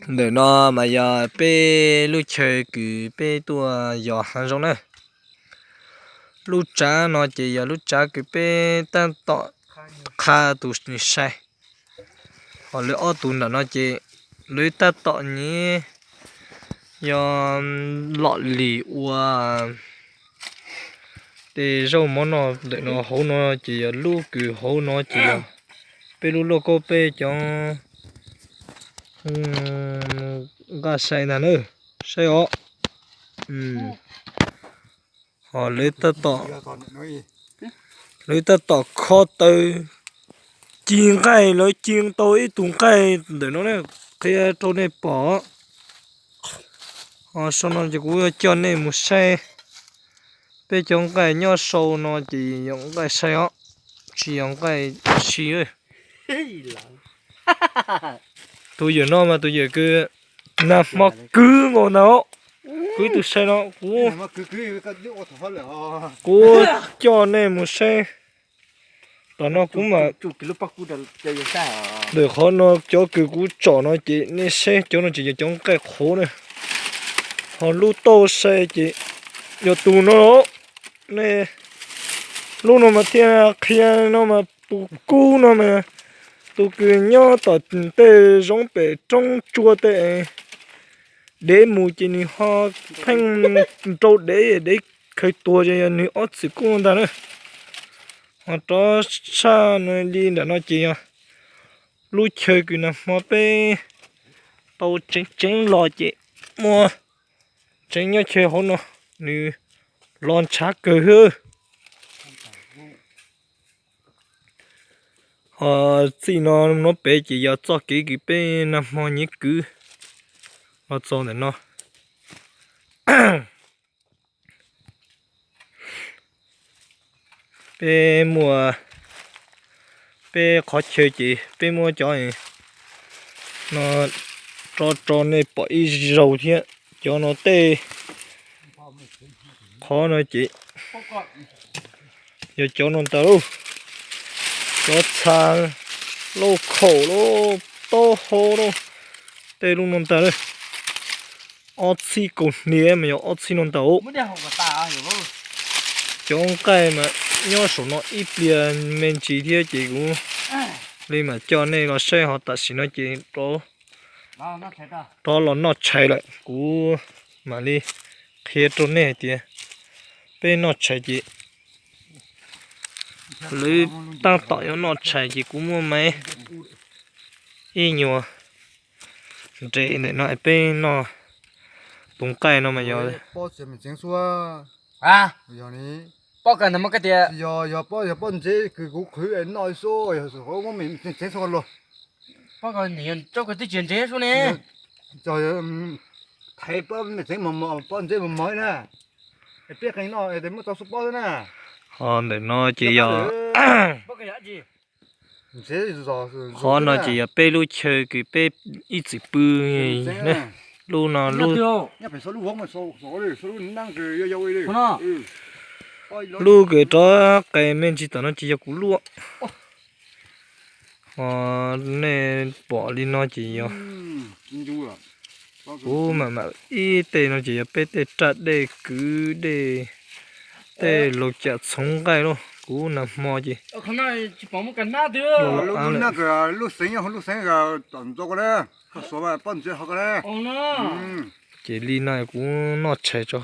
Ntawm no mas yog peb lub chaw kws peb tuaj yos hav zoov na. Lub tsav no ces yog lub tsav kws peb tab tom qha tus sai. Ho lawv ob tug nram no ces lawv tab tom nyiv yog lom lim ua tej zaub mov noj. Ntawm no hauv no ces yog lub kws hauv no ces yog peb lub lauj kaub peb cov nqaij sai ntag na, saib os. Ho lawv tab tom, lawv tab tom kho taws ci nqaij, lawv ci tau ib tug nqaij ntawm no na, qhia rau nej pom. Ho sau no ces kuv yuav coj nej mus saib peb cov nqaij nyob sau no ces yog nqaij sai os, tsis yog nqaij si. Tus yawm no mas tus yawm kws nag hmo kwv nkaus ntag, kwv tus sai no kuv, kuv coj nej mus saib. Tom no kuv mam, ntawm qhov no cov kws kuv tsom no ces nej saib cov no ces yog cov nqaij qhuav na. Ho lub tauj sai ces yog tus no, nej, lub no mas thiaj qhia no mas tus kub no mas tus kws nyob tom tej zoov pem roob tsua tej dev mus ces nws ho pheej nrau dev, dev khaws tuag ces yog nws ob txwm kub ntag na. Ho rov saj no li nram no ces yog lub chaw kws nag hmo peb tau tseev tseev los ces muaj tseev nyob chaw hauv no, nws los ntshav kawg hwb. Ho txij no no pem ces yog txoj kev kws peb nag hmo nyiv kwv los txog ntawm no. Peb muaj, peb qhov chaw ces peb muab cov no rov rau nej pom ib zaug thiab. Cov no tej, qhov no ces yog cov no ntag lauj. Cov txha, lauj khaum lauj, taub hau lauj, tej lub no ntag lauj. Ob txhij kaum hniav mas yog ob txhij no ntag. Cov nqaij mas nyob saum no ib pliag me ntsis thiab ces kuv li mam coj nej los saib. Ho tam sim no ces rov los noj tshais lawm, kuv mam li qhia rau nej hais tias peb noj tshais ces lawv tab tom yuav noj tshais ces kuv muab maiv ib nyuag nres ntawm no peb noj. Tus nqaij no mas yog, yog pob ntsev kws kuv qhwv noj xwb, yog muab mem tseev xwb los. Thaiv pob mem tseev mos mos, pob ntsev mos mos na, peb qee noj muab tau xub pob xwb na. Ho ntawm no ces yog, qhov no ces yog peb lub chaw kws peb ib txwm pw. Lub no lub, lub kws rov qes me ntsis tom no ces yog kuv lub. Ho nej pom li no ces yog kuv mam mam ib tej no ces yog peb tej raj dej kwv dej, tej laus cam txhoov nqaij lauj. Kuv nag hmo ces lub xeev, lub xeev tom ntxo ko, pob ntsev ho ko. Ces li no kuv noj tshais tso.